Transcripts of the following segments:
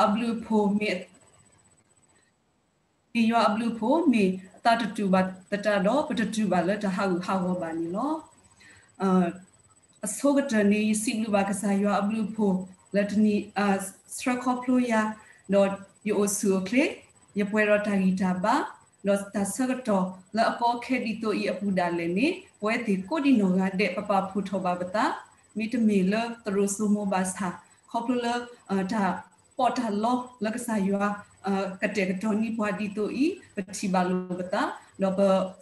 အဘျုးအဖှိၣ်မ့ၢ် မ့ၢ်ယွၤအဘျုးအဖှိၣ် မ့ၢ်သးတတူာ်ဘၣ်သတးဒီး ပတတူၢ်ဘၣ်လၢတၢ်ဟးဂူာ်ဟးဂီၤဘၣ်န့ၣ်လီၤ. အဆိကတၢၢ်န့ၣ် ယစံးဘျုးဘၣ်ကစၢ်ယွၤအဘျုးအဖှိၣ် လၢတနံၤ ဆှၢခီဖျိယၤ, ဒီးယအိၣ်ဆူၣ်အိၣ်ချ့, ယပှဲၤဒီးတၢ်ဂံၢ်တၢ်ဘါ, ဒီးတၢ်ဆၢကတီၢ်လၢအကီအခဲဒ်သိးအံၤအပူၤဒၣ်လဲာ်န့ၣ် ပဝဲသ့ၣ်ကိးဒံနီၢ်ဂၤဒဲး ပပာ်ဖှိၣ်ထီၣ်ဘၣ်ပသး, မ့တမ့ၢ်လၢသရိာ်စိမိၤဘၣ်ဆၣ် ခီဖျိလၢ တၢ်ပီးတၢ်လီလၢကစၢ်ယွၤ ကတဲာ်ကတီၤန့ၢ်ပှၤဒ်သိးအံၤ ပထံၣ်ဘၣ်လိာ်ပသး, ဒီးပ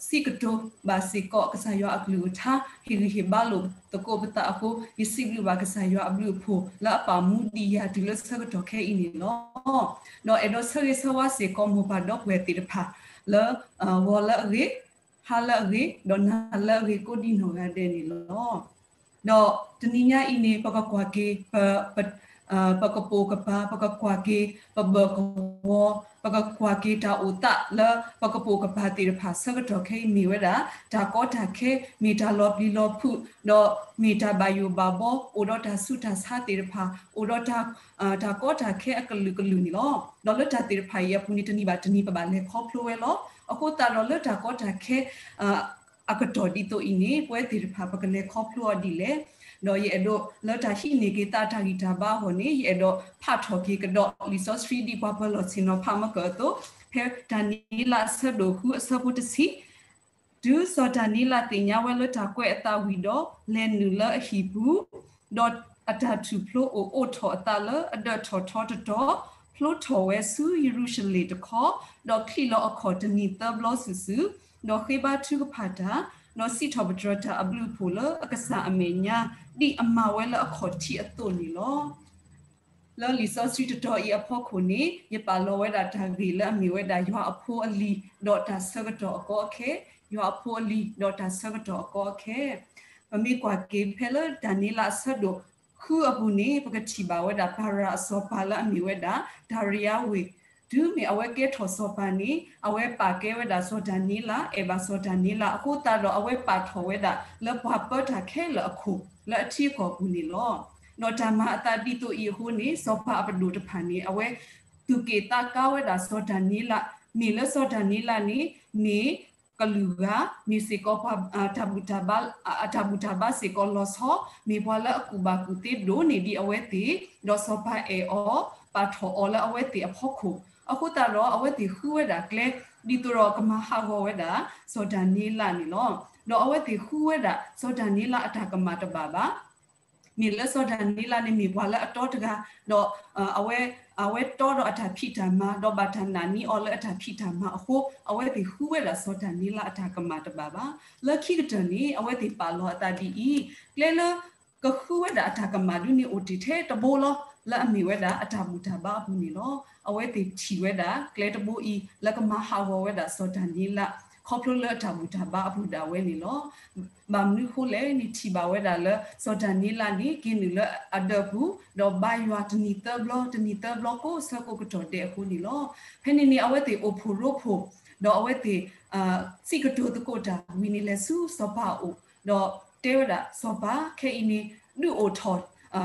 စံးကတိၤဘၣ်စ့ၢ်ကီးကစၢ်ယွၤအကလုၢ်ကထါ ဟ့ၣ်ဂံၢ်ဟ့ၣ်ဘါလိာ်သကိးပသးအဃိ ယစံးဘျုးဘၣ်ကစၢ်ယွၤအဘျုးအဖှိၣ် လၢအပာ်မူဒံးယၤတုၤလၢဆၢကတီၢ်ခဲအံၤန့ၣ်လီၤ. ဒီးအဲၣ်ဒိးဆၢဂ့ၤဆၢဝါစ့ၢ်ကီးမိၢ်ပၢ်ဒီပုၢ်ဝဲၢ်သ့ၣ်တဖၣ် လၢ ဂီၤလၢအဂ့ၤ, ဟါလၢအဂ့ၤ, ဒီးနၤလၢအဂ့ၤကိးဒံနီၢ်ဂၤဒဲးန့ၣ်လီၤ. ဒီးတနံၤညါအံၤန့ၣ် ပကကွၢ်က့ၤ ပ ပကပိာ်ကပၤ, ပကကွၢ်က့ၤ ပဘၢၣ်ကဝီၤ, ပကကွၢ်က့ၤတၢ်အိၣ်သးလၢ ပကပိာ်ကပၤသ့ၣ်တဖၣ်ဆၢကတီၢ်ခဲအံၤမ့ၢ်ဝဲဒၣ် တၢ်ကီတၢ်ခဲ, မ့ၢ်တၢ်လီၤပျံၤလီၤဖုး, ဒီးမ့ၢ်တၢ်ဘၣ်ယိၣ်ဘၣ်ဘီ, အိၣ်ဒီးတၢ်ဆူးတၢ်ဆါသ့ၣ်တဖၣ်, အိၣ်ဒီး တၢ်ကီတၢ်ခဲအကလုာ်ကလုာ်န့ၣ်လီၤ. ဒီးလၢတၢ်သ့ၣ်တဖၣ်အံၤအပူၤန့ၣ် တနံၤဘၣ်တနံၤပဘၣ်လဲၤခီဖျိဝဲလီၤ. အဃိသတးဒီးလၢတၢ်ကီတၢ်ခဲ အကတီၢ်ဒ်သိးအံၤန့ၣ် ပဝဲသ့ၣ်တဖၣ် ပကလဲၤခီဖျိအီၤဒ်လဲၣ်. ဒီးယအဲၣ်ဒိးလၢတၢ်ဟံးန့ၢ်က့ၤသးတၢ်ဂံၢ်တၢ်ဘါအဂီၢ်န့ၣ် ယအဲၣ်ဒိးဖးထီၣ်က့ၤကဒီးလံာ်စီဆှံဒ်ပှၤပၢၤလီၢ်ဆ့ၣ်နီၤဖးမၢကၢၢ်အသိး, ဖဲတၢ်နံလးအဆၢဒိၣ်ဃုအဆၢဖိတဆံ, တုၤစီၤတၢ်နံလးသ့ၣ်ညါဝဲလၢတၢ်ကွဲးအသးဝံၤဒီး လဲၤနုာ်လၢအဟံၣ်ပူၤ, ဒီးအတၢ်ထူၣ်ဖျိအိၣ်အိးထီၣ်အသးလၢအဒၢးထီၣ်ထီတတီၤ, ဖျိထီၣ်ဝဲဆူယရူၤၡလ့ၣ်တခီ, ဒီးချံးလီၤအခီၣ်တနံၤသၢဘျီစုာ်စုာ်, ဒီးဃ့ဘါထုကဖၣ်တၢ်, ဒီးစံးထီၣ်ပတြၢၤတၢ်အဘျုးအဖှိၣ်လၢအကစၢ်အမဲာ်ညါ, ဒ်အမၤဝဲလၢအခီၣ်ထံးအသိးန့ၣ်လီၤ. လၢလံာ်စီဆှံတတီၤအံၤအဖီခိၣ်န့ၣ် ယပာ်လီၤဝဲဒၣ်တၢ်ဂ့ၢ်လၢအမ့ၢ်ဝဲဒၣ်ယွၤအဖိအလံၤဒီးတၢ်ဆၢကတီၢ်အကီအခဲ, ယွၤအဖိအလံၤဒီးတၢ်ဆၢကတီၢ်အကီအခဲ. ပမ့ၢ်ကွၢ်က့ၤဖဲလၢတၢ်နံလးအဆၢဒိၣ်ဃုအပူၤန့ၣ် ပကထံၣ်ဘၣ်ဝဲဒၣ်ပၤရၤအစီၤပၤလၢအမ့ၢ်ဝဲဒၣ် ဒၤရံယၤဝ့ၢ်, တုၤမ့ၢ်အဝဲကဲထီၣ်စီၤပၤန့ၣ် အဝဲပာ်ကဲဝဲဒၣ်စီၤဒၤနံလး, အဲၣ်ဘၣ်စီၤဒၤနံလး, အဃိသတးဒီးအဝဲပာ်ထီၣ်ဝဲဒၣ်လၢပှၤပၢတၢ်ခဲလၢာ်အခိၣ်လၢအထံအကီၢ်ပူၤန့ၣ်လီၤ. ဒီးတၢ်မၤအသးဒ်သိးအံၤအဃိန့ၣ် စီၤပၤအပဒိၣ်တဖၣ်န့ၣ် အဝဲသူၣ်က့ၣ်သးကါဝဲဒၣ်စီၤဒၤနံလး, မ့ၢ်လၢစီၤဒၤနံလးန့ၣ် မ့ၢ်ကလုာ်ဂၤ, မ့ၢ်စ့ၢ်ကီးပှၤ တၢ်ဘူၣ်တၢ်ဘါ, အတၢ်ဘူၣ်တၢ်ဘါစ့ၢ်ကီးလီၤဆီ, မ့ၢ်ပှၤလၢအကူၣ်ဘၣ်ကူၣ်သ့ဒိၣ်န့ၢ်ဒံးအဝဲသ့ၣ်, ဒီးစီၤပၤအဲၣ်အီၤ ပာ်ထီၣ်အီၤလၢအဝဲသ့ၣ်အဖီခိၣ်, အဃိသတးဒီးအဝဲသ့ၣ်ဃုဝဲဒၣ်ကျဲ ဒ်သိးဒီးကမၤဟးဂီၤဝဲဒၣ် စီၤဒၤနံလးန့ၣ်လီၤ. ဒီးအဝဲသ့ၣ်ဃုဝဲဒၣ် စီၤဒၤနံလးအတၢ်ကမၣ်တဘၣ်ဘၣ်. မ့ၢ်လၢစီၤဒၤနံလးန့ၣ်မ့ၢ်ပှၤလၢအတီတဂၤ, ဒီး အဝဲ အဝဲတီဒီးအတၢ်ဖံးတၢ်မၤ, ဒီးဘၣ်တၢ်နာ်န့ၢ်အီၤလၢအတၢ်ဖံးတၢ်မၤအဃိ, အဝဲသ့ၣ်ဃုဝဲဒၣ်စီၤဒၤနံလးအတၢ်ကမၣ်တဘၣ်ဘၣ်. လၢခံကတၢၢ်န့ၣ် အဝဲသ့ၣ်ပာ်လီၤအသးဒ်အံၤ, ကျဲလၢ ကဃုဝဲဒၣ်အတၢ်ကမၣ်ဒုန့ၣ်အိၣ်တ့ၢ်ထဲတဘိလီၤ, လၢအမ့ၢ်ဝဲဒၣ်အတၢ်ဘူၣ်တၢ်ဘါအပူၤန့ၣ်လီၤ. အဝဲသ့ၣ်ထံၣ်ဝဲဒၣ်ကျဲတဘိအံၤ လၢကမၤဟးဂီၤဝဲဒၣ်စီၤဒၤနံလး ခီဖျိလၢအတၢ်ဘူၣ်တၢ်ဘါအပူၤဒၣ်ဝဲန့ၣ်လီၤ. ဘၣ်မနုၤဃိလဲၣ်န့ၣ် ထံၣ်ဘၣ်ဝဲဒၣ်လၢ စီၤဒၤနံလးန့ၣ် က့ၤနုာ်လၢအဒၢးပူၤ, ဒီးဘါယွၤတနံၤသၢဘျီ တနံၤသၢဘျီကိးဆၢကိးကတီၢ်ဒဲးအဃိန့ၣ်လီၤ. ဖဲန့ၣ်န့ၣ် အဝဲသ့ၣ်အိၣ်ဖှိၣ်ရိဖှိၣ်, ဒီးအဝဲသ့ၣ် စံးကတိၤသကိးတၢ်ဝံၤန့ၣ်လဲၤဆူစီၤပၤအအိၣ်, ဒီးတဲဝဲဒၣ်စီၤပၤ ခဲအံၤန့ၣ် ဒုးအိၣ်ထီၣ်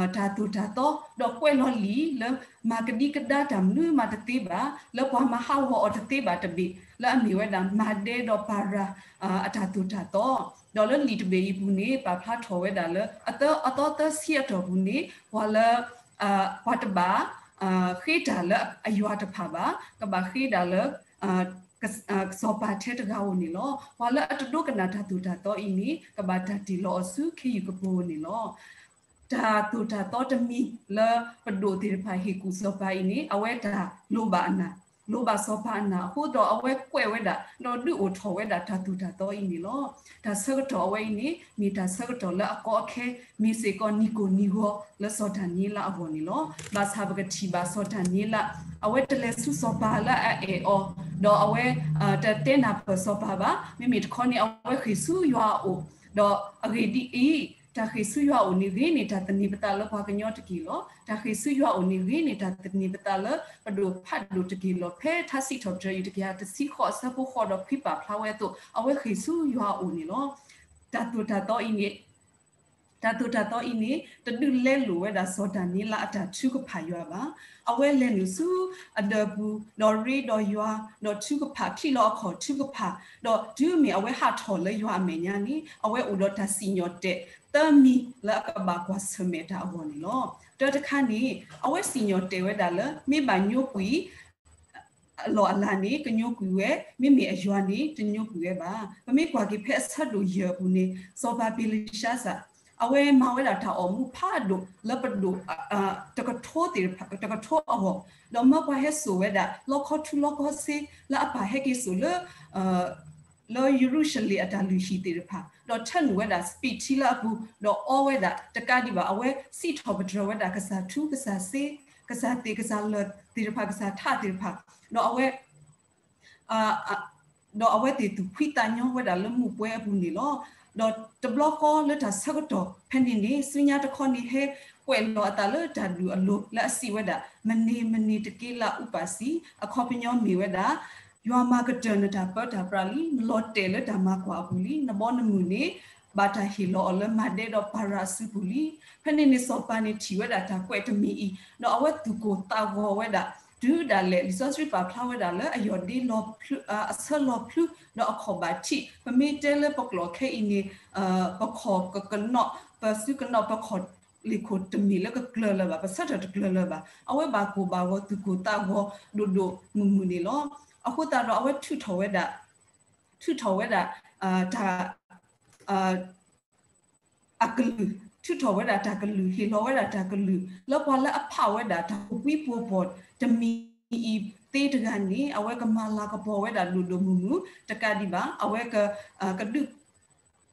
တၢ်သိၣ်တၢ်သီ, ဒီးကွဲးလီၤလံာ်လၢ မၤကဒံကဒါတၢ်မနုၤမးတသ့ဘၣ်, လၢပှၤမၤဟးဂီၤအီၤတသ့ဘၣ်တဘ့ၣ်, လၢအမ့ၢ်ဝဲဒၣ်မၤဒဲဒီးပၤရၤ အတၢ်သိၣ်တၢ်သီ, ဒီးလၢလံာ်တဘ့ၣ်အံၤပူၤန့ၣ် ပာ်ဖျါထီၣ်ဝဲဒၣ်လၢ အသီသၢဆံအတီၢ်ပူၤန့ၣ် ပှၤလၢ ပှၤတဘၣ် ဃ့တၢ်လၢအယွၤတဖၣ်ဘၣ်, ကဘၣ်ဃ့ဒၣ်လၢ စီၤပၤထဲတဂၤဧိၤန့ၣ်လီၤ. ပှၤလၢအတဒိကနၣ်တၢ်သိၣ်တၢ်သီအံၤန့ၣ် ကဘၣ်တၢ်တ့ၢ်လီၤအီၤဆူခ့ယုၢ်ကပူၤဧိၤန့ၣ်လီၤ. တၢ်သိၣ်တၢ်သီတမံၤလၢပဒိၣ်သ့ၣ်တဖၣ်ဟ့ၣ်ကူၣ်စီၤပၤအံၤန့ၣ် အဝဲတၢ်လိၣ်ဘၣ်အနၢ်, လိၣ်ဘၣ်စီၤပၤအနၢ်အဃိဒီး အဝဲကွဲးဝဲဒၣ် ဒီးဒုးအိၣ်ထီၣ်ဝဲဒၣ်တၢ်သိၣ်တၢ်သီအံၤန့ၣ်လီၤ. တၢ်ဆၢကတီၢ်အဝဲအံၤန့ၣ် မ့ၢ်တၢ်ဆၢကတီၢ်လၢအကီအခဲ, မ့ၢ်စ့ၢ်ကီးနံၤကိၢ်နံၤဂီၤလၢစီၤဒၤနံလးအဂီၢ်န့ၣ်လီၤ. ဘၣ်ဆၣ်ပကထံၣ်ဘၣ်စီၤဒၤနံလး အဝဲတလဲၤဆူစီၤပၤလၢအအဲၣ်အီၤ, ဒီးအဝဲ တတဲနၢ်ပၢၢ်စီၤပၤဘၣ်, မ့မ့ၢ်တခီန့ၣ် အဝဲဃ့ၢ်ဆူယွၤအအိၣ်, ဒီးအဂ့ၢ်ဒ်အံၤ, တၢ်ဃ့ၢ်ဆူယွၤအအိၣ်န့ၣ်ဂ့ၤန့ၢ်တၢ်သန့ၤပသးလၢပှၤကညီတက့ၢ်လီၤ. တၢ်ဃ့ၢ်ဆူယွၤအအိၣ်န့ၣ်ဂ့ၤန့ၢ်တၢ်သန့ၤပသးလၢပဒိၣ်ဖးဒိၣ်တက့ၢ်လီၤ. ဖဲထါစံးထီၣ်ပတြၢၤအံၤတကယၤတဆံဃိးအဆၢဖိဃိးဒီး ဖှံပာ်ဖျါဝဲအသိး အဝဲဃ့ၢ်ဆူယွၤအအိၣ်န့ၣ်လီၤ. တၢ်သိၣ်တၢ်သီအံၤန့ၣ် တၢ်သိၣ်တၢ်သီအံၤန့ၣ် တဒုးလဲလိာ်ဝဲဒၣ်စီၤဒၤနံးယ့လးအတၢ်ထုကဖၣ်ယွၤဘၣ်. အဝဲလဲၤနုာ်ဆူအဒၢးပူၤ ဒီးရ့ဒီးယွၤ, ဒီးထုကဖၣ် ချံးလီၤအခီၣ်ထုကဖၣ်, ဒီးတုၤမ့ၢ်အဝဲဟးထီၣ်လၢယွၤအမဲာ်ညါန့ၣ် အဝဲအိၣ်ဒီးတၢ်စံၣ်ညီၣ်တဲာ်သၢမံၤလၢအကဘၣ်ကွၢ်ဆၢၣ်မဲာ်တၢ်အဂီၢ်န့ၣ်လီၤ. တၢတခါန့ၣ် အဝဲစံၣ်ညီၣ်တဲာ်ဝဲဒၣ်လၢ မ့ၢ်ဘၣ်ညိကွံာ် အလီၢ်အလၤန့ၣ် ကညိကွံာ်ဝဲ, မ့မ့ၢ်အယွၤန့ၣ် တညိကွံာ်ဝဲဘၣ်. ပမ့ၢ်ကွၢ်က့ၤဖဲအဆၢဒိၣ်ယဲၢ်အပူၤန့ၣ် စီၤပၤဘ့လၡါစၢ် အဝဲမၤဝဲဒၣ်တၢ်အိၣ်မူဖးဒိၣ်လၢပဒိၣ် တကထိသ့ၣ်တဖၣ် တကထိအဂီၢ်, ဒီးမၢပှၤဟဲစိာ်ဝဲဒၣ် လီခီထူလီခီဆ့ လၢအပၢ်ဟဲက့ၤစိာ်လၢ လၢယရူၤၡလ့ၣ်အတၢ်လုၢ်ဟံၣ်သ့ၣ်တဖၣ်, ဒီးထၢနုာ်ဝဲဒၣ်စပံးထံလၢအပူၤ, ဒီးအီဝဲဒၣ်တကးဒံးဘၣ် အဝဲစံးထီၣ်ပတြၢၤဝဲဒၣ်ကစၢ်ထူကစၢ်စ့, ကစၢ်သ့ၣ်ကစၢ်လၢၢ်သ့ၣ်တဖၣ် ကစၢ်ထးသ့ၣ်တဖၣ်, ဒီးအဝဲ ဒီးအဝဲသ့ၣ်သူၣ်ဖှံသးညီဝဲဒၣ်လၢမူးပွဲအပူၤန့ၣ်လီၤ. ဒီးတဘျီဃီလၢတၢ်ဆၢကတီၢ်ဖဲန့ၣ်န့ၣ် ဆူညါတခီန့ၣ် ဟဲကွဲးလီၤအသးလၢတၢ်ဒုးအလိၤလၢအစံးဝဲဒၣ် မနုၤမနုၤတက့လၢအအုပၢ်စံး, အခီပညီမ့ၢ်ဝဲဒၣ် ယွၤမၤကတၢၢ်နတၢ်ပၢတၢ်ပြးလံ, နလီၤတဲာ်လၢတၢ်မၤကွၢ်အပူၤလံ, နဘီနမုၢ်န့ၣ် ဘၣ်တၢ်ဟ့ၣ်လီၤအီၤလၢမၤဒဲဒီးပၤရၤအစုပူၤလံ. ဖဲန့ၣ်န့ၣ်စီၤပၤန့ၣ်ထံၣ်ဝဲဒၣ်တၢ်ကွဲးတမံၤအံၤ, ဒီးအဝဲသူၣ်ကိၢ်သးဂီၤဝဲဒၣ် တုၤဒၣ်လဲာ် လံာ်စီဆှံပာ်ဖျါဝဲဒၣ်လၢအယီၢ်ဒ့လီၤဖျုး အဆၢလီၤဖျုး ဒီးအခီၣ်ဘၣ်ထံး, ပမ့ၢ်တဲလၢပကျိာ်ခဲအံၤန့ၣ် ပခီၣ်ကကနီး ပစုကနီး ပခီၣ်လ့ၢ်ခိၣ်တမ့ၢ်လၢကကျၢၤလၢၤဘၣ်, ပဆၢထၢၣ်တကျၢၤလၢၤဘၣ်. အဝဲဘၣ်ကိၢ်ဘၣ်ဂီၤသူၣ်ကိၢ်သးဂီၤဒိၣ်ဒိၣ်မုၢ်မုၢ်န့ၣ်လီၤ. အဃိသတးဒီးအဝဲထုးထီၣ်ဝဲဒၣ် ထုးထီၣ်ဝဲဒၣ် တၢ် အကလုၢ်, ထုးထီၣ်ဝဲဒၣ်တၢ်ကလုၢ်, ဟ့ၣ်လီၤဝဲဒၣ်တၢ်ကလုၢ် လၢပှၤလၢအဖးဝဲဒၣ်တၢ်အိၣ်ဘှံးပူၤပီၣ်တမံၤအံၤသ့တဂၤန့ၣ် အဝဲကမၤလၤကပီၤဝဲဒၣ်ဒိၣ်ဒိၣ်မုၢ်မုၢ်, တကးဒံးဘၣ် အဝဲက ကဒုး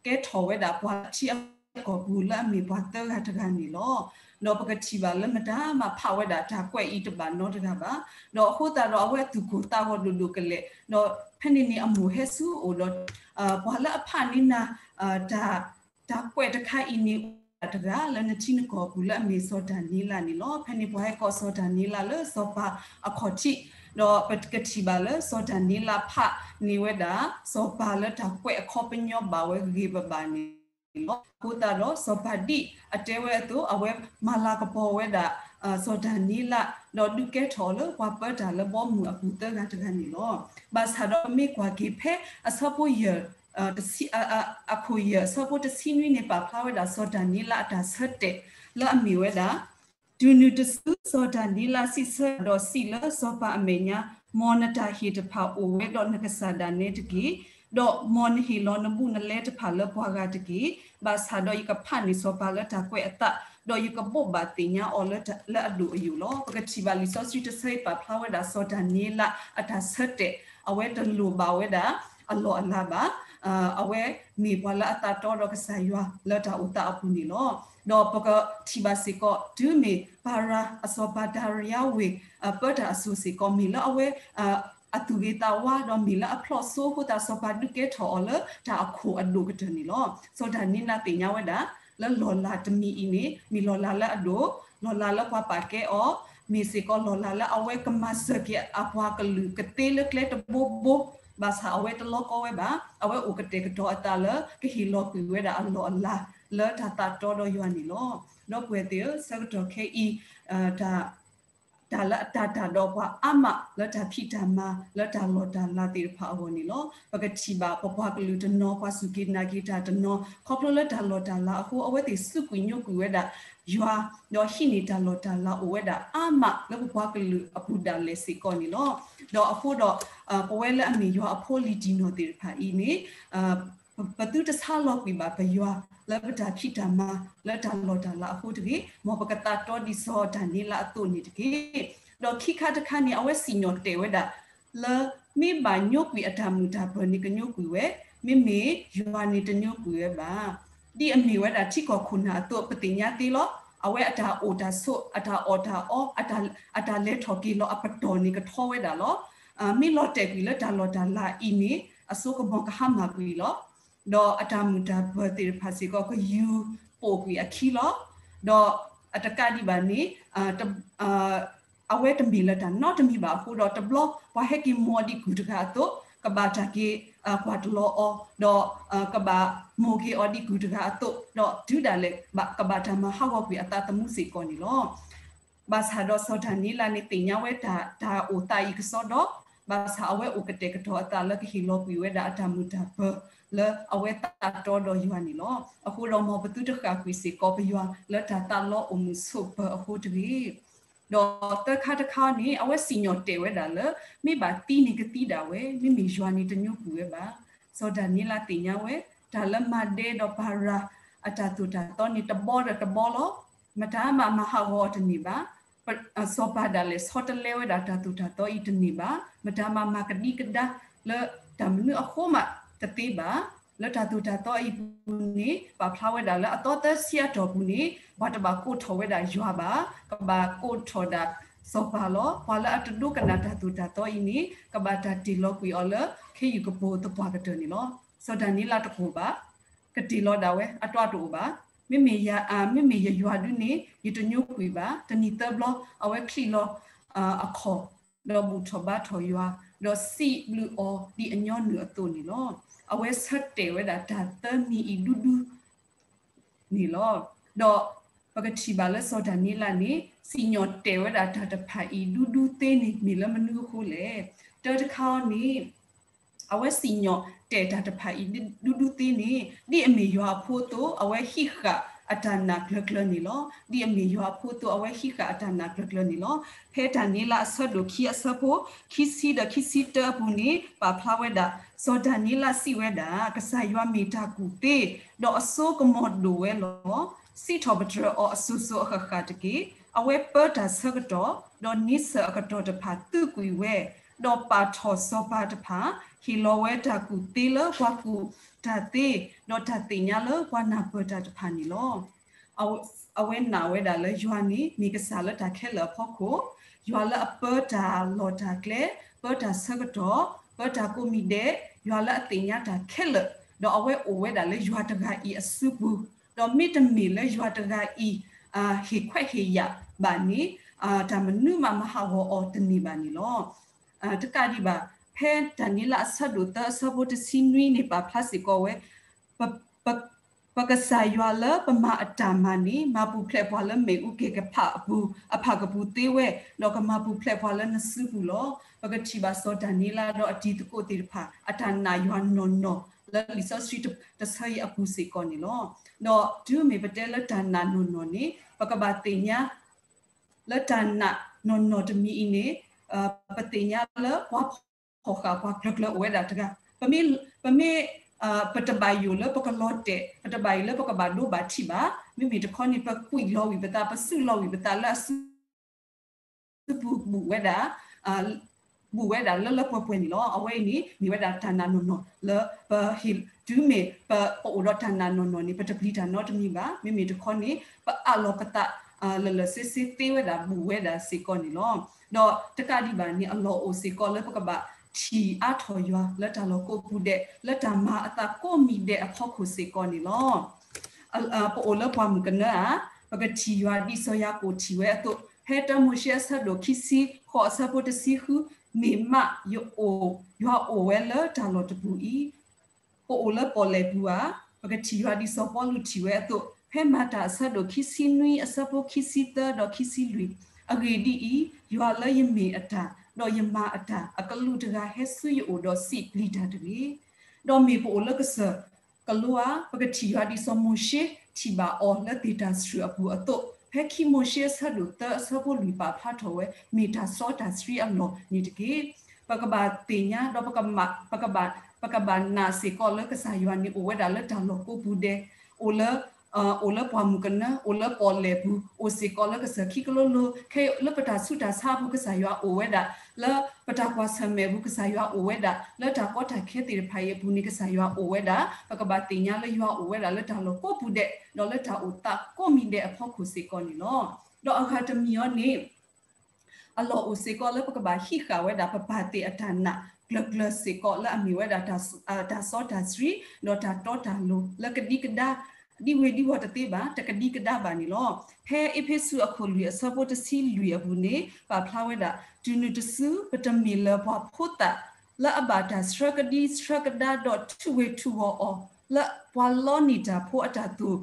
ကဲထီၣ်ဝဲဒၣ်ပှၤထံအကီၢ်ပူၤလၢအမ့ၢ်ပှၤသၢဂၤတဂၤန့ၣ်လီၤ. ဒီးပကထံၣ်ဘၣ်လၢမတၤမၤဖးဝဲဒၣ်တၢ်ကွဲးအံၤတဘၣ်နီတဂၤဘၣ်. ဒီးအဃိသတးဒီးအဝဲသူၣ်ကိၢ်သးဂီၤဒိၣ်ဒိၣ်ကလဲာ်, ဒီးဖဲန့ၣ်န့ၣ်အမိၢ်ဟဲဆူအအိၣ်ဒီး ပှၤလၢအဖးန့ၢ်နၤ တၢ် တၢ်ကွဲးတခါအံၤန့ၣ် အိၣ်ဝဲဒၣ်တဂၤလၢနထံနကီၢ်အပူၤလၢအမ့ၢ်စီၤဒၤနံးယ့လးန့ၣ်လီၤ. ဖဲန့ၣ်ပှၤဟဲကိးစီၤဒၤနံးယ့လးလၢစီၤပၤအခီၣ်ထံး, ဒီးပကထံၣ်ဘၣ်လၢစီၤဒၤနံးယ့လးဖးန့ၢ်ဝဲဒၣ် စီၤပၤလၢတၢ်ကွဲးအခီပညီဘၣ်ဝဲဂ့ၤဂ့ၤဘၣ်ဘၣ်န့ၣ်လီၤ. အဃိသတးဒီးစီၤပၤဒ်အတဲဝဲအသိး အဝဲမၤလၤကပီၤဝဲဒၣ် စီၤဒၤနံးယ့လး ဒီးဒုးကဲထီၣ်အီၤလၢပှၤပၢတၢ်လၢဘီမုၢ်အပူၤသၢဂၤတဂၤန့ၣ်လီၤ. ဘၣ်ဆၣ်ဒီးပမ့ၢ်ကွၢ်က့ၤဖဲအဆၢဖိယဲၢ် အခိၣ်ယဲၢ်အဆၢဖိတဆံနွံန့ၣ် ပာ်ဖျါဝဲဒၣ်စီၤဒၤနံးယ့လးအတၢ်ဆၢတဲာ်လၢအမ့ၢ်ဝဲဒၣ် တုၤနုၤတစု စီၤဒၤနံးယ့လးစံးဆၢဒီးစံးလၢစီၤပၤအမဲာ်ညါ, မ်နတၢ်ဟ့ၣ်တဖၣ်အိၣ်ဝဲဒီးနကစၢ်ဒၣ်နဲတက့ၢ်. ဒီးမ်နဟ့ၣ်လီၤနဘူးနလဲတဖၣ်လၢပှၤဂၤတက့ၢ်. ဘၣ်ဆၣ်ဒီးယကဖးန့ၢ်စီၤပၤလၢတၢ်ကွဲးအသး, ဒီးယကဘိးဘၣ်သ့ၣ်ညါအီၤလၢအဒိၣ်အယိာ်လီၤ. ပကထံၣ်ဘၣ်လံာ်စီဆှံတဆၢအံၤပာ်ဖျါဝဲဒၣ်စီၤဒၤနံးယ့လးအတၢ်ဆၢတဲာ်, အဝဲတလိၣ်ဘၣ်ဝဲဒၣ်အလီၢ်အလၤဘၣ်. အဝဲမ့ၢ်ပှၤလၢအသးတီဒီးကစၢ်ယွၤလၢတၢ်အိၣ်သးအပူၤန့ၣ်လီၤ. ဒီးပကထံၣ်ဘၣ်စ့ၢ်ကီး တုၤမ့ၢ်ပၤရၤအစီၤပၤဒၤရံယၤဝ့ၤ ပၢတၢ်အစိၤစ့ၢ်ကီး မ့ၢ်လၢအဝဲ အသူၣ်ဂ့ၤသးဝါ ဒီးမ့ၢ်လၢအဖျီၣ်စိအဃိသတး စီၤပၤဒုးကဲထီၣ်အီၤလၢတၢ်အခိၣ်အဒိၣ်ကတၢၢ်န့ၣ်လီၤ. စီၤဒၤနံးယ့လးသ့ၣ်ညါဝဲဒၣ် လၢလီၢ်လၤတမံၤအံၤန့ၣ် မ့ၢ်လီၢ်လၤလၢအဒိၣ်, လီၢ်လၤလၢပှၤပာ်ကဲအီၤ, မ့ၢ်စ့ၢ်ကီးလီၢ်လၤလၢအဝဲကမၤစၢၤက့ၤအပှၤကလုာ်ကသ့လၢကျဲတဘိဘိ, ဘၣ်ဆၣ်အဝဲတလီကီဝဲဘၣ်. အဝဲအိၣ်ကတဲာ်ကတီၤအသးလၢ ကဟ့ၣ်လီၤကွံာ်ဝဲဒၣ်အလီၢ်အလၤ လၢတၢ်သးတီဒီးယွၤန့ၣ်လီၤ. ဒီပုၢ်ဝဲၢ်သ့ၣ်ဧၢ, ဆၢကတီၢ်ခဲအံၤ တၢ် တၢ်လၢအတၢ်တာ်ဒီးပှၤအါမးလၢတၢ်ဖံးတၢ်မၤ လၢတၢ်လီၢ်တၢ်လၤသ့ၣ်တဖၣ်အဂီၢ်န့ၣ်လီၤ. ပကထံၣ်ဘၣ်ပပှၤကလုာ်တနီၤ ပှၤစူၢ်က့ၤနာ်က့ၤတၢ်တနီၤ ခီဖျိလၢတၢ်လီၢ်တၢ်လၤအဃိ အဝဲသ့ၣ်စူးကွံာ်ညိကွံာ်ဝဲဒၣ်ယွၤ, ဒီးဟံးန့ၢ်တၢ်လီၢ်တၢ်လၤအိၣ်ဝဲဒၣ်အါမးလၢပပှၤကလုာ်အပူၤဒၣ်လဲာ်စ့ၢ်ကီးန့ၣ်လီၤ. ဒီးအဃိဒီး ပဝဲလၢအမ့ၢ်ယွၤအဖိလံၤတံၢ်နီၢ်သ့ၣ်တဖၣ်အံၤန့ၣ် ပသုတဆါလီၤကွံာ်ဘၣ်ပယွၤ လၢပတၢ်ဖံးတၢ်မၤ လၢတၢ်လီၢ်တၢ်လၤအဃိတဂ့ၤ, မ်ပကသးတီဒ်စီၤဒၤနံးယ့လးအသိးန့ၣ်တက့ၢ်. ဒီးခံခါတခါန့ၣ် အဝဲစံၣ်ညီၣ်တဲာ်ဝဲဒၣ် လၢမ့ၢ်ဘၣ်ညိကွံာ်အတၢ်မုာ်တၢ်ပၢၤန့ၣ်ကညိကွံာ်ဝဲ, မ့မ့ၢ်ယွၤန့ၣ်တညိကွံာ်ဝဲဘၣ်. ဒ်အမ့ၢ်ဝဲဒၣ်ထံကီၢ်ခိၣ်နၢ်အသိး ပသ့ၣ်ညါသ့လီၤ. အဝဲအတၢ်အိၣ်တၢ်ဆိး အတၢ်အီၣ်တၢ်အီ အတၢ်လဲၤထီၣ်က့ၤလီၤအပတီၢ်န့ၣ်ကထီဝဲဒၣ်လီၤ. မ့ၢ်လီၤတဲာ်ကွံာ်လၢတၢ်လီၢ်တၢ်လၤအံၤန့ၣ် အစိကမီၤကဟါမၢ်ကွံာ်လီၤ. ဒီးအတၢ်မုာ်တၢ်ပၢၤသ့ၣ်တဖၣ်စ့ၢ်ကီး ကယူၤပိာ်ကွံာ်အခံလီၤ. ဒီးအတကးဒံးဘၣ်န့ၣ် အဝဲတမ့ၢ်လၢတၢ်နီတမံၤဘၣ်အဃိဒီး တဘျီပှၤဟဲက့ၤမီၤဒံးကုၢ်တဂၤအသိး ကဘၣ်တၢ်က့ၤကွၢ်တလီၤအီၤ, ဒီးကဘၣ်မိၢ်က့ၤအီၤဒ်ကုၢ်တဂၤအသိး, ဒီးတုၤဒၣ်လဲာ်ကဘၣ်တၢ်မၤဟးဂီၤကွံာ်အသးသမူစ့ၢ်ကီးန့ၣ်လီၤ. ဘၣ်ဆၣ်ဒီးစီၤဒၤနံးယ့လးန့ၣ်သ့ၣ်ညါဝဲတၢ်အိၣ်သးအံၤကစီဒီ, ဘၣ်ဆၣ်အဝဲအိၣ်ကတဲာ်ကတီၤအသးလၢကဟ့ၣ်လီၤကွံာ်ဝဲဒၣ်အတၢ်မုာ်တၢ်ပၢၤလၢအဝဲသးတီဒီးယွၤန့ၣ်လီၤ. အဃိဒီးမ်ပသုတဃၣ်ကွံာ်စ့ၢ်ကီးပယွၤလၢတၢ်သးလီအိၣ်မုာ်ဆိးပၢၤအဃိတဂ့ၤ. ဒီးသၢခါတခါန့ၣ် အဝဲစံၣ်ညီၣ်တဲာ်ဝဲဒၣ်လၢ မ့ၢ်ဘၣ်သံန့ၣ်ကသံဒၣ်ဝဲ, မ့မ့ၢ်ယွၤန့ၣ်တညိကွံာ်ဝဲဘၣ်. စီၤဒၤနံးယ့လးသ့ၣ်ညါဝဲ, တၢ်လၢမၤဒဲဒီးပၤရၤအတၢ်သိၣ်တၢ်သီန့ၣ်တဘီဒီးတဘီလီၤ. မတၤမးမၤဟးဂီၤအီၤတန့ၢ်ဘၣ်. စီၤပၤဒၣ်လဲာ်ဆီတလဲဝဲဒၣ်တၢ်သိၣ်တၢ်သီအံၤတန့ၢ်ဘၣ်. မတၤမးမၤကဒံကဒါလၢတၢ်မနုၤအဃိမးတသ့ဘၣ်. လၢတၢ်သိၣ်တၢ်သီအံၤအပူၤန့ၣ် ပာ်ဖျါဝဲဒၣ်လၢအသီသၢဆံအတီၢ်ပူၤန့ၣ် ပှၤတဘၣ်ကိးထီၣ်ဝဲဒၣ်ယွၤဘၣ်, ကဘၣ်ကိးထီၣ်ဒၣ်စီၤပၤလီၤ. ပှၤလၢအတဒိကနၣ်တၢ်သိၣ်တၢ်သီအံၤန့ၣ် ကဘၣ်တၢ်တ့ၢ်လီၤကွံာ်အီၤလၢခ့ယုၢ်ကပိာ်သပှၢ်ကတၢၢ်န့ၣ်လီၤ. စီၤဒၤနံးယ့လးတကိၢ်ဘၣ်, ကတ့ၢ်လီၤဒၣ်ဝဲ, အတၢ်တအိၣ်ဘၣ်. မ့မ့ၢ်ယၤ, မ့မ့ၢ်ယယွၤဒုန့ၣ် ယတညိကွံာ်ဘၣ်. တနံၤသၢဘျီ အဝဲချံးလီၤအခီၣ်, ဒီးဘူၣ်ထီၣ်ဘါထီၣ်ယွၤ, ဒီးစံးဘျုးအီၤဒ်အညီနုၢ်အသိးန့ၣ်လီၤ. အဝဲဆၢတဲာ်ဝဲဒၣ်တၢ်သၢမံၤအံၤဒူဒူန့ၣ်လီၤ. ဒီးပကထံၣ်ဘၣ်လၢစီၤဒၤနံးယ့လးန့ၣ် စံၣ်ညီၣ်တဲာ်ဝဲဒၣ်တၢ်တဖၣ်အံၤဒူဒူသ့န့ၣ် မ့ၢ်လၢမနုၤအဃိလဲၣ်. တၢတခါအံၤန့ၣ် အဝဲစံၣ်ညီၣ်တဲာ်တၢ်တဖၣ်အံၤဒူဒူသ့န့ၣ် ဒ်အမ့ၢ်ယွၤအဖိအသိး အဝဲဟံးဃာ်အတၢ်နာ်ကျၢၤကျၢၤန့ၣ်လီၤ. ဒ်အမ့ၢ်ယွၤအဖိအသိး အဝဲဟံးဃာ်အတၢ်နာ်ကျၢၤကျၢၤန့ၣ်လီၤ. ဖဲဒၤနံးယ့လးအဆၢဒိၣ်ခံအဆၢဖိခံဆံဒီးခံဆံတၢအပူၤန့ၣ် ပာ်ဖျါဝဲဒၣ်, စီၤဒၤနံးယ့လးစံးဝဲဒၣ်, ကစၢ်ယွၤမ့ၢ်တၢ်ကူၣ်သ့, ဒီးအစိကမီၤဒိၣ်ဝဲလီၤ. စံးထီၣ်ပတြၢၤအီၤအစိၤစိၤအဃၣ်ဃၣ်တက့ၢ်. အဝဲပၢတၢ်ဆၢကတီၢ်, ဒီးန့ဆၢၣ်အကတီၢ်တဖၣ်သုးကွံာ်ဝဲ, ဒီးပာ်ထီၣ်စီၤပၤတဖၣ်, ဟ့ၣ်လီၤဝဲတၢ်ကူၣ်သ့လၢပှၤကူၣ်တၢ်သ့, ဒီးတၢ်သ့ၣ်ညါလၢပှၤနၢ်ပၢၢ်တၢ်တဖၣ်န့ၣ်လီၤ. အဝဲနာ်ဝဲဒၣ်လၢယွၤန့ၣ် မ့ၢ်ကစၢ်လၢတၢ်ခဲလၢာ်အဖီခိၣ်, ယွၤလၢအပၢတၢ်လီၢ်တၢ်ကျဲ, ပၢတၢ်ဆၢကတီၢ်, ပၢတၢ်ကိးမံၤဒဲး, ယွၤလၢအသ့ၣ်ညါတၢ်ခဲလၢာ်, ဒီးအဝဲအိၣ်ဝဲဒၣ်လၢယွၤတဂၤအံၤအစုပူၤ, ဒီးမ့တမ့ၢ်လၢယွၤတဂၤအံၤ ဟ့ၣ်ခွဲးဟ့ၣ်ယာ်ဘၣ်န့ၣ် တၢ်မနုၤမးမၤဟးဂီၤအီၤတန့ၢ်ဘၣ်န့ၣ်လီၤ. တကးဒံးဘၣ်, ဖဲဒၤနံးယ့လးအဆၢဒိၣ်သၢအဆၢဖိတဆံနွံန့ၣ် ပာ်ဖျါစ့ၢ်ကီးဝဲ, ပ ပကစၢ်ယွၤလၢပမၤအတၢ်မၤန့ၣ် မၤပူၤဖျဲးပှၤလၢမ့ၣ်အူကဲၤကဖးအပူၤ အဖၣ်ကပူၤသ့ဝဲ, ဒီးကမၤပူၤဖျဲးပှၤလၢနစုပူၤလီၤ. ပကထံၣ်ဘၣ်စီၤဒၤနံးယ့လးဒီးအတံၤသကိးသ့ၣ်တဖၣ် အတၢ်နာ်ယွၤနီၢ်နီၢ် လၢလံာ်စီဆှံတဆၢအံၤအပူၤစ့ၢ်ကီးန့ၣ်လီၤ. ဒီးတုၤမ့ၢ်ပတဲလၢတၢ်နာ်နီၢ်နီၢ်န့ၣ် ပကဘၣ်သ့ၣ်ညါ လၢတၢ်နာ်နီၢ်နီၢ်တမံၤအံၤန့ၣ် ပသ့ၣ်ညါလၢပှၤဖှီၣ်ဃာ်ပှၤကျၢၤကျၢၤအိၣ်ဝဲဒၣ်တဂၤ, ပမ့ၢ် ပမ့ၢ် ပတဘၣ်ယိၣ်လၢပကလီၤတဲာ်, ပတဘၣ်ယိၣ်လၢပကဘၣ်ဒိဘၣ်ထံးဘၣ်, မ့မ့ၢ်တခီန့ၣ် ပကွံာ်လီၤဝံၤပသး, ပစုလီၤဝံၤပသးလၢအစု စုပူၤဘူးဝဲဒၣ်, ဘူးဝဲဒၣ်လၢလၢပှဲၤပှဲၤန့ၣ်လီၤ. အဝဲအံၤန့ၣ် မ့ၢ်ဝဲဒၣ်တၢ်နာ်နီၢ်နီၢ်လၢပဟ့ၣ်, တုၤမ့ၢ်ပအိၣ်ဒီးတၢ်နာ်နီၢ်နီၢ်န့ၣ် ပတပျံၤတၢ်နီတမံၤဘၣ်, မ့မ့ၢ်တခီန့ၣ် ပအးလီၤပသး လၢာ်လၢာ်ဆ့ဆ့သ့ဝဲဒၣ်ဘူးဝဲဒၣ်စ့ၢ်ကီးန့ၣ်လီၤ. ဒီးတကးဒံးဘၣ်န့ၣ် အလီၢ်အိၣ်စ့ၢ်ကီးလၢပကဘၣ်ထံၣ်အါထီၣ်ယွၤလၢတၢ်လီၢ်ကိးပူၤဒဲး လၢတၢ်မၤအသးကိးမံၤဒဲးအဖီခိၣ်စ့ၢ်ကီးန့ၣ်လီၤ. ပအိၣ်လၢပှၢ်မုၢ်ကနၢဧါ, ပကထံၣ်ယွၤဒ်စီၤယၤကိာ်ထံၣ်ဝဲအသိး, ဖဲတၢမိၤၡ့အဆၢဒိၣ်ခံဆံဃိးအဆၢဖိတဆံဃု, မ့ၢ်မးယအိၣ်, ယွၤအိၣ်ဝဲလၢတၢ်လီၢ်တပူၤအံၤ ပအိၣ်လၢပီၣ်လဲၣ်ပူၤဧါ, ပကထံၣ်ယွၤဒ်စီၤပီလူးထံၣ်ဝဲအသိး, ဖဲမၤတၢ်အဆၢဒိၣ်ခံဆံနွံအဆၢဖိခံဆံသၢဒီးခံဆံလွံၢ်, အဂ့ၢ်ဒ်အံၤ, ယွၤလၢယမ့ၢ်အတၢ်, ဒီးယမၤအတၢ်, အကလူးတဂၤဟဲဆူယအိၣ်ဒီးစံးပျံၤတၢ်တဂ့ၤ. ဒီးမ့ၢ်ပအိၣ်လၢကစၢၢ်ကလိဧါ, ပကထံၣ်ယွၤဒ်စီၤမိၤၡ့ထံၣ်ဘၣ်အီၤလၢသ့ၣ်တၢ်ဆှုၣ်အပူၤအသိး, ဖဲခံမိၤၡ့အဆၢဒိၣ်သၢအဆၢဖိလွံၢ်ပာ်ဖျါထီၣ်ဝဲ မ့ၢ်တၢ်စီတၢ်ဆှံအလီၢ်န့ၣ်တက့ၢ်. ပကဘၣ်သ့ၣ်ညါဒီး ပကဘၣ်နာ်စ့ၢ်ကီးလၢကစၢ်ယွၤန့ၣ် အိၣ်ဝဲဒၣ်လၢတၢ်လီၢ်ကိးပူၤဒဲး, အိၣ်လၢ အိၣ်လၢပှၢ်မုၢ်ကနၢ, အိၣ်လၢပီၣ်လဲၣ်ပူၤ, အိၣ်စ့ၢ်ကီးလၢကစၢၢ်ခံကလိလိ, ခဲအံၤလၢပတၢ်ဆူးတၢ်ဆါအပူၤ ကစၢ်ယွၤအိၣ်ဝဲဒၣ်, လၢပတၢ်ကွၢ်ဆၢၣ်မဲာ်ပူၤ ကစၢ်ယွၤအိၣ်ဝဲဒၣ်, လၢတၢ်ကီတၢ်ခဲသ့ၣ်တဖၣ်အံၤအပူၤန့ၣ် ကစၢ်ယွၤအိၣ်ဝဲဒၣ်, ပကဘၣ်သ့ၣ်ညါလၢယွၤအိၣ်ဝဲဒၣ်လၢတၢ်လီၢ်ကိးပူၤဒဲး, ဒီးလၢတၢ်အိၣ်သးကိးမံၤဒဲးအဖီခိၣ်စ့ၢ်ကီးန့ၣ်လီၤ. ဒီးအဂၤတမံၤအံၤန့ၣ် အလီၢ်အိၣ်စ့ၢ်ကီးလၢပကဘၣ်ဟံးဃာ်ဝဲဒၣ် ပပၢ်သ့ၣ်အတၢ်နာ်ကျၢၤကျၢၤစ့ၢ်ကီး လၢအမ့ၢ်ဝဲဒၣ် တၢ်စီတၢ်ဆှံ ဒီးတၢ်တီတၢ်လိၤ လၢကဒံကဒါ ဒ်ဝ့ၤဒ်ဝီၤတသ့ဘၣ်, တကဒံကဒါဘၣ်န့ၣ်လီၤ. ဖဲအ့းဖ့းစူးအခိၣ်လွံၢ်အဆၢဖိတဆံလွံၢ်အပူၤန့ၣ် ပာ်ဖျါဝဲဒၣ် တုၤနုၤတစု ပတမ့ၢ်လၢၤပှၤဖိသၣ် လၢအဘၣ်တၢ်ဆှၢကဒံဆှၢကဒါဒီးထူၣ်ဝ့ၢ်ထူၣ်ဝီၤအီၤ, လၢပှၤလီန့ၢ်တၢ်ဖိအတၢ်သိၣ်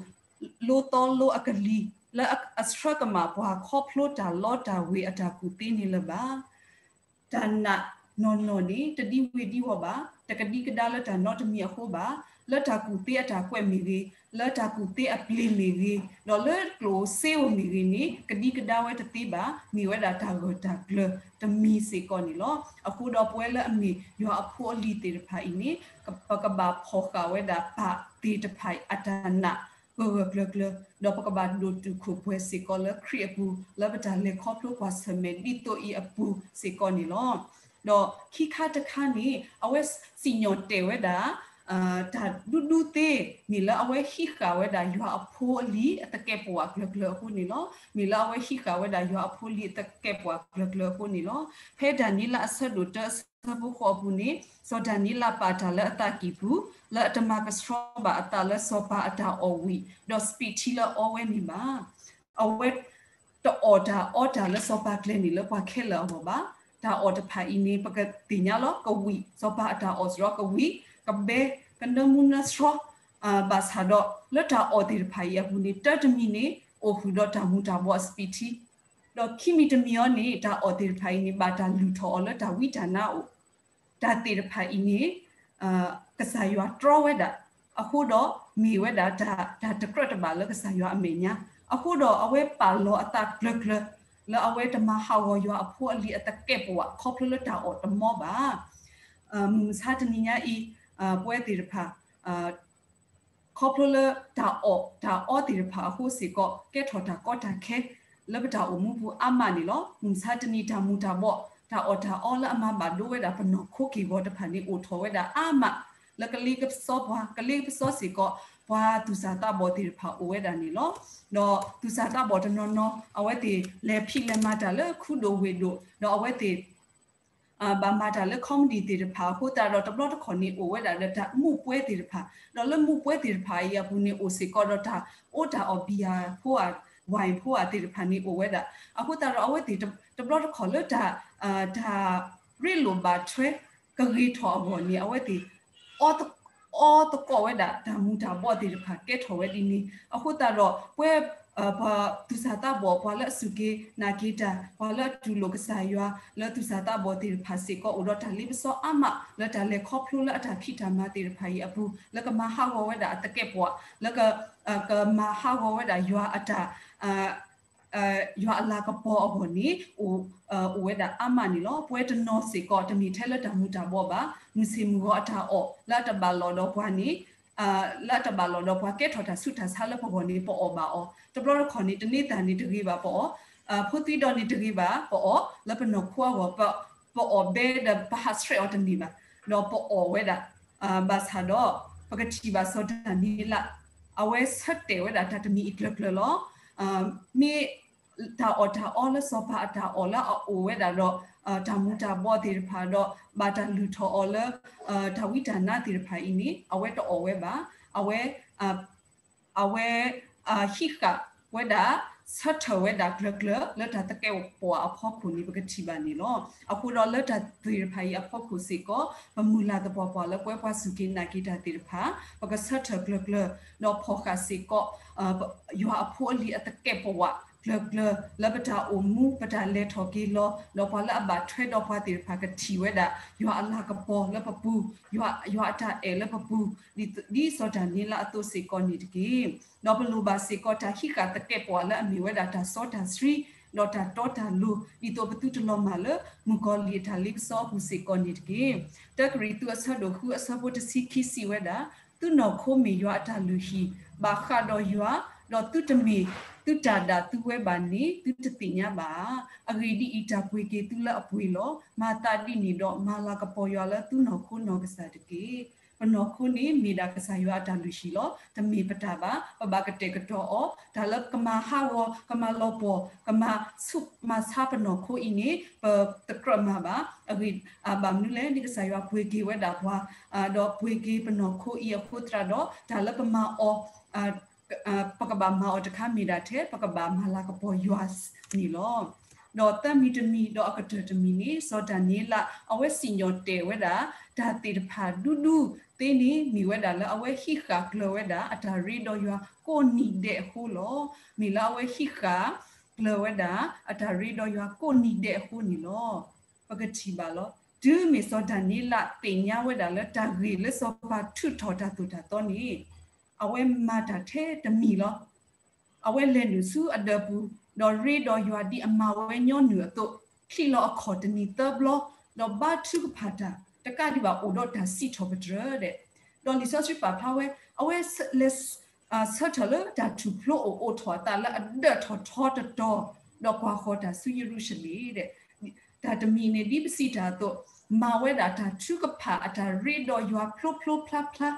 လိသီလိအကလံၤ, လၢအဆှၢကမၣ်ပှၤခီဖျိတၢ်လီတၢ်ဝ့ၤအတၢ်ကူၣ်သ့န့ၣ်လၢၤဘၣ်. တၢ်နာ်နီၢ်နီၢ်န့ၣ် တဒံဝ့ၤဒံဝီၤဘၣ်, တကဒံကဒါလၢတၢ်နီတမံၤအဃိဘၣ်, လၢတၢ်ကူၣ်သ့အတၢ်ကွဲးမ့ၢ်ဂ့ၤ, လၢတၢ်ကူၣ်သ့အပျ့ၤမ့ၢ်ဂ့ၤ, ဒီးလၢကျိၣ်ဧိၤစ့ဧိၤမ့ၢ်ဂ့ၤန့ၣ် ကဒံကဒါဝဲတသ့ဘၣ်, မ့ၢ်ဝဲဒၣ်တၢ်ဂၢၢ်တၢ်ကျၢၤတမံၤစ့ၢ်ကီးန့ၣ်လီၤ. အဃိဒီးပဝဲလၢအမ့ၢ်ယွၤအဖိအလံၤသ့ၣ်တဖၣ်အံၤန့ၣ် ပကဘၣ်ဖီၣ်ဃာ်ဝဲဒၣ်ပၢ်သ့ၣ်တဖၣ်အတၢ်နာ်ဂၢၢ်ဂၢၢ်ကျၢၤကျၢၤ, ဒီးပကဘၣ်ဒိၣ်တုာ်ခိၣ်ပှဲၤစ့ၢ်ကီးလၢခရံာ်အပူၤ လၢပတၢ်လဲၤခီဖျိကွၢ်ဆၢၣ်မဲာ်ဒ်သိးအံၤအပူၤစ့ၢ်ကီးန့ၣ်လီၤ. ဒီးခံခါတခါန့ၣ် အဝဲစံၣ်ညီၣ်တဲာ်ဝဲဒၣ် တၢ်ဒူဒူသ့ မ့ၢ်လၢအဝဲဟံးဃာ်ဝဲဒၣ်ယွၤအဖိအလံၤအသကဲးပဝးကျၢၤကျၢၤအဃိန့ၣ်လီၤ. မ့ၢ်လၢအဝဲဟံးဃာ်ဝဲဒၣ်ယွၤအဖိအလံၤအသကဲးပဝးကျၢၤကျၢၤအဃိန့ၣ်လီၤ. ဖဲဒၤနံးလးအဆၢဒိၣ်တၢအဆၢဖိဃိးအပူၤန့ၣ် စီၤဒၤနံးလးပာ်တၢ်လၢအသးကံၢ်ပူၤ လၢအတမၤကဆှီဘၣ်အသးလၢစီၤပၤအတၢ်အီၣ်ဝံၣ် ဒီးစပံးထံလၢအအီဝဲန့ၣ်ဘၣ်. အဝဲတအီၣ်တၢ်အီတၢ်လၢစီၤပၤကျဲန့ၣ်လၢပှၤခဲလၢာ်အဂီၢ်ဘၣ်. တၢ်အီၣ်တဖၣ်အံၤန့ၣ် ပကသ့ၣ်ညါလီၤ ကဝံၣ်, စီၤပၤအတၢ်အီၣ်စ့ၢ်ကီးကဝံၣ်, ကဘဲ, ကနၢမူနၢဆှီ, ဘၣ်ဆၣ်ဒီး လၢတၢ်အီၣ်သ့ၣ်တဖၣ်အံၤအပူၤန့ၣ် တၢတမံၤန့ၣ် အိၣ်ဃုာ်ဒီးတၢ်မူၤတၢ်ဘှီးအစပံးထံ, ဒီးခံမံၤတမံၤအံၤန့ၣ် တၢ်အီၣ်သ့ၣ်တဖၣ်အံၤန့ၣ် ဘၣ်တၢ်လုၢ်ထီၣ်အီၤလၢတၢ်ဝံတၢ်နါအိၣ် တၢ်သ့ၣ်တဖၣ်အံၤန့ၣ် ကစၢ်ယွၤတြီဝဲဒၣ်, အဃိဒီးမ့ၢ်ဝဲဒၣ်တၢ်တကြၢးတဘၣ်လၢကစၢ်ယွၤအမဲာ်ညါ, အဃိဒီးအဝဲပာ်လီၤအသးကျၢၤကျၢၤ လၢအဝဲတမၤဟးဂီၤယွၤအဖိအလံၤအသကဲးပဝး ခီဖျိလၢတၢ်အီၣ်တမီဘၣ်. မုၢ်မဆါတနံၤညါအံၤ ပဝဲသ့ၣ်တဖၣ် ခီဖျိလၢတၢ်အီၣ်တၢ်အီသ့ၣ်တဖၣ်အဃိစ့ၢ်ကီး ကဲထီၣ်တၢ်ကီတၢ်ခဲ လၢပတၢ်အိၣ်မူပူၤအါမးန့ၣ်လီၤ. မုၢ်မဆါတနံၤတၢ်မူၤတၢ်ဘှီး တၢ်အီၣ်တၢ်အီလၢအမၤဘၣ်ဒိဝဲဒၣ်ပနီၢ်ခိက့ၢ်ဂီၤတဖၣ်န့ၣ် အိၣ်ထီၣ်ဝဲဒၣ်အါမး လၢကလ့ကပစီပှၤ ကလ့ကပစီစ့ၢ်ကီး ပှၤသူၣ်စၢ်သးဘီၣ်သ့ၣ်တဖၣ်အိၣ်ဝဲဒၣ်န့ၣ်လီၤ. ဒီးသူၣ်စၢ်သးဘီၣ်တနီၤနီၤ အဝဲသ့ၣ်လဲၤဖံးလဲၤမၤတၢ်လၢခူဒိၣ်ဝ့ၢ်ဒိၣ် ဒီးအဝဲသ့ၣ် ဘၣ်မၤတၢ်လၢ comedy သ့ၣ်တဖၣ်အဃိသတးဒီး တဘျီတခီၣ်န့ၣ်အိၣ်ဝဲဒၣ်ဒီးတၢ်မူးပွဲသ့ၣ်တဖၣ်, ဒီးလၢမူးပွဲသ့ၣ်တဖၣ်အံၤအပူၤန့ၣ် အိၣ်စ့ၢ်ကီးဒီးတၢ်အိးတၢ်အီၣ်ဘံယၣ်ဖိဧါ ဝဲၢ်ဖိဧါသ့ၣ်တဖၣ်န့ၣ်အိၣ်ဝဲဒၣ်. အဃိသတးဒီးအဝဲသ့ၣ်တဘျီတခီၣ်လၢတၢ် တၢ်ရ့လိာ်ဘၣ်ထွဲ ကဂ့ၤထီၣ်အဂီၢ်န့ၣ် အဝဲသ့ၣ် အီသကိးဝဲဒၣ်တၢ်မူၤတၢ်ဘှီးသ့ၣ်တဖၣ်ကဲထီၣ်ဝဲဒ်န့ၣ်. အဃိသတးဒီး ပဝဲ ပှၤသူၣ်စၢ်သးဘီၣ် ပှၤလၢအစူၢ်က့ၤနာ်က့ၤတၢ် ပှၤလၢအတူၢ်လိာ်ကစၢ်ယွၤ လၢသူၣ်စၢ်သးဘီၣ်သ့ၣ်တဖၣ်စ့ၢ်ကီး အိၣ်ဒီးတၢ်လ့ပစီအါမး လၢတၢ်လဲၤခီဖျိလၢအတၢ်ဖံးတၢ်မၤသ့ၣ်တဖၣ်အံၤအပူၤ လၢကမၤဟးဂီၤဝဲဒၣ်အသကဲးပဝး လၢက ကမၤဟးဂီၤဝဲဒၣ်ယွၤအတၢ် ယွၤအလၤကပီၤအဂီၢ်န့ၣ် အိၣ်ဝဲဒၣ်အါမးန့ၣ်လီၤ. ပဝဲတနီၤစ့ၢ်ကီး တမ့ၢ်ထဲလၢတၢ်မူၤတၢ်ဘှီးဘၣ်, မုၢ်ဆ့ၣ်မုၢ်ဂီၤအတၢ်အီၣ် လၢအတဘၣ်လိာ်ဒီးပှၤန့ၣ် လၢအတဘၣ်လိာ်ဒီးပှၤကဲထီၣ်တၢ်ဆူးတၢ်ဆါလၢပဂီၢ်န့ၣ် ပအီၣ်ဘၣ်အီၤ, တဘျီတခီၣ်န့ၣ် တန့ၢ်သၣ်န့ၣ်တဂ့ၤဘၣ်ပအီၣ်, ဖိသံဒီးန့ၣ်တဂ့ၤဘၣ်ပအီၣ်, လၢပနီၢ်ခိအဂီၢ် ပအီၣ်ဘဲဒီးပဟးဆှဲးအီၤတန့ၢ်ဘၣ်, ဒီးပအီၣ်ဝဲဒၣ် ဘၣ်ဆၣ်ဒီး ပကထံၣ်ဘၣ်စီၤဒၤနံးလး အဝဲဆၢတဲာ်ဝဲဒၣ်တၢ်တမံၤအံၤကျၢၤကျၢၤလီၤ. မ့ၢ်တၢ်အီၣ်တၢ်အီလၢစီၤပၤအတၢ်အီၣ်လၢအအိၣ်ဝဲဒၣ်ဒီး တၢ်မူၤတၢ်ဘှီးသ့ၣ်တဖၣ်ဒီး ဘၣ်တၢ်လုၢ်ထီၣ်အီၤလၢ တၢ်ဝံတၢ်နါသ့ၣ်တဖၣ်အံၤန့ၣ် အဝဲတအီၣ်ဝဲဘၣ်. အဝဲ အဝဲ ဟံးဃာ်ဝဲဒၣ် ဆၢထၢၣ်ဝဲဒၣ်ကျၢၤကျၢၤ လၢတၢ်သကဲးပဝးအဖီခိၣ်န့ၣ် ပကထံၣ်ဘၣ်န့ၣ်လီၤ. အဃိဒီးလၢတၢ်သ့ၣ်တဖၣ်အံၤအဖီခိၣ်စ့ၢ်ကီး ပမုၢ်လၢ်သပှၢ်ပှၢ်လၢပဝဲပှၤစူၢ်က့ၤနာ်က့ၤတၢ်သ့ၣ်တဖၣ် ပကဆၢထၢၣ်ကျၢၤကျၢၤ ဒီးဖီၣ်ဃာ်စ့ၢ်ကီး ယွၤအဖိအလံၤအသကဲးပဝးကျၢၤကျၢၤ လၢပတၢ်အိၣ်မူ ပတၢ်လဲၤထီၣ်က့ၤလီၤ ဒီးပှၤလၢအဘၣ်ထွဲဒီးပှၤသ့ၣ်တဖၣ်ကထံၣ်ဝဲဒၣ် ယွၤအလၤကပီၤလၢပပူၤ, ယွၤ ယွၤအတၢ်အဲၣ်လၢပပူၤ ဒ် ဒ်စီၤဒၤနံးလးအသိးစ့ၢ်ကီးန့ၣ်တက့ၢ်. ဒီးပလိၣ်ဘၣ်စ့ၢ်ကီးတၢ်ဟံးဃာ်သကဲးပဝးလၢအမ့ၢ်ဝဲဒၣ်တၢ်စီတၢ်ဆှံ ဒီးတၢ်တီတၢ်လိၤ ဒ်သိးပသုတလီၤမၢ်လၢမုၣ်ကီၤလံၢ်အတၢ်လ့ပစီအပူၤစ့ၢ်ကီးန့ၣ်တက့ၢ်. တၢကရံၣ်သူးအဆၢဒိၣ်ဃုအဆၢဖိတဆံခံစံးဝဲဒၣ်, သုနီၢ်ခိမ့ၢ်ယွၤအတၢ်လုၢ်ဟံၣ်, ဘၣ်ဃးဒီးယွၤ, ဒီးသုတမ့ၢ်သုတၢ်ဒၣ်သုဝဲဘၣ်န့ၣ် သုတသ့ၣ်ညါဘၣ်ဧါ. အဂ့ၢ်ဒ်အံၤ, တၢ်ပှ့ၤက့ၤသုလၢအပှ့ၤလီၤ. မၤသးဒ်န့ၣ်ဒီး မၤလၤကပီၤယွၤလၢသုနီၢ်ခိနီၢ်ကစၢ်တက့ၢ်. ပနီၢ်ခိန့ၣ်မ့ၢ်ဒၣ်ကစၢ်ယွၤအတၢ်လုၢ်ဟံၣ်လီၤ. တမ့ၢ်ပတၢ်ဘၣ်. ပဘၣ်ကတဲာ်ကတီၤအီၤ, တၢ်လၢကမၤဟးဂီၤ, ကမၤလီၤပှီၢ်, ကမၤဆူးမၤဆါပနီၢ်ခိအံၤန့ၣ် ပတကြၢးမၤဘၣ်. အဂ့ၢ် ဘၣ်မနုၤလဲၣ်န့ၣ် ကစၢ်ယွၤပှ့ၤက့ၤဝဲဒၣ်ပှၤ, ဒီးပှ့ၤက့ၤပနီၢ်ခိအံၤအဃိသတးဒီး တၢ်လၢပမၤအီၤ ပကဘၣ်မၤအီၤတခါမ့ၢ်ဒၣ်ထဲ ပကဘၣ်မၤလၤကပီၤယွၤန့ၣ်လီၤ. ဒီးသၢမံၤတမံၤ ဒီးအကတၢၢ်တမံၤန့ၣ် စီၤဒၤနံးယ့လး အဝဲစံၣ်ညီၣ်တဲာ်ဝဲဒၣ် တၢ်သ့ၣ်တဖၣ်ဒူဒူသ့န့ၣ် မ့ၢ်ဝဲဒၣ်လၢအဝဲဟံးဃာ်ကျၢၤဝဲဒၣ် အတၢ်ရ့ဒီးယွၤကိးနံၤဒဲးအဃိလီၤ. မ့ၢ်လၢအဝဲဟံးဃာ်ကျၢၤဝဲဒၣ် အတၢ်ရ့ဒီးယွၤကိးနံၤဒဲးအဃိန့ၣ်လီၤ. ပကထံၣ်ဘၣ်လီၤ. တုၤမ့ၢ်စီၤဒၤနံးယ့လးသ့ၣ်ညါဝဲဒၣ်လၢတၢ်ဂ့ၢ်လၢစီၤပၤထုးထီၣ်တၢ်သိၣ်တၢ်သီန့ၣ် အဝဲမၤတၢ်ထဲတမံၤလီၤ. အဝဲလဲၤနုာ်ဆူအဒၢးပူၤ ဒီးရ့ဒီးယွၤဒ်အမၤဝဲညီနုၢ်အသိး, ချံးလီၤအခီၣ်တနံၤသၢဘျီ, ဒီးဘါထုကဖၣ်တၢ်, တကးဒံးဘၣ်အိၣ်ဒီးတၢ်စံးထီၣ်ပတြၢၤဒဲး. ဒီးလံာ်စီဆှံပာ်ဖျါဝဲ, အဝဲလဲၤ ဆၢထၢၣ်လၢတၢ်ထူၣ်ဖျိအိၣ်အိးထီၣ်အသးလၢအဒၢးထီၣ်ထီတတီၤ, ဒီးကွၢ်ဃီၤတၢ်ဆူယရူၤၡလ့ၣ်ဒဲး. တၢ်တမံၤန့ၣ်ဒ်ပစံးတၢ်အသိး, မၤဝဲဒၣ်တၢ်ထုကဖၣ်အတၢ်ရ့ဒီးယွၤဖျိဖျိဖျါဖျါ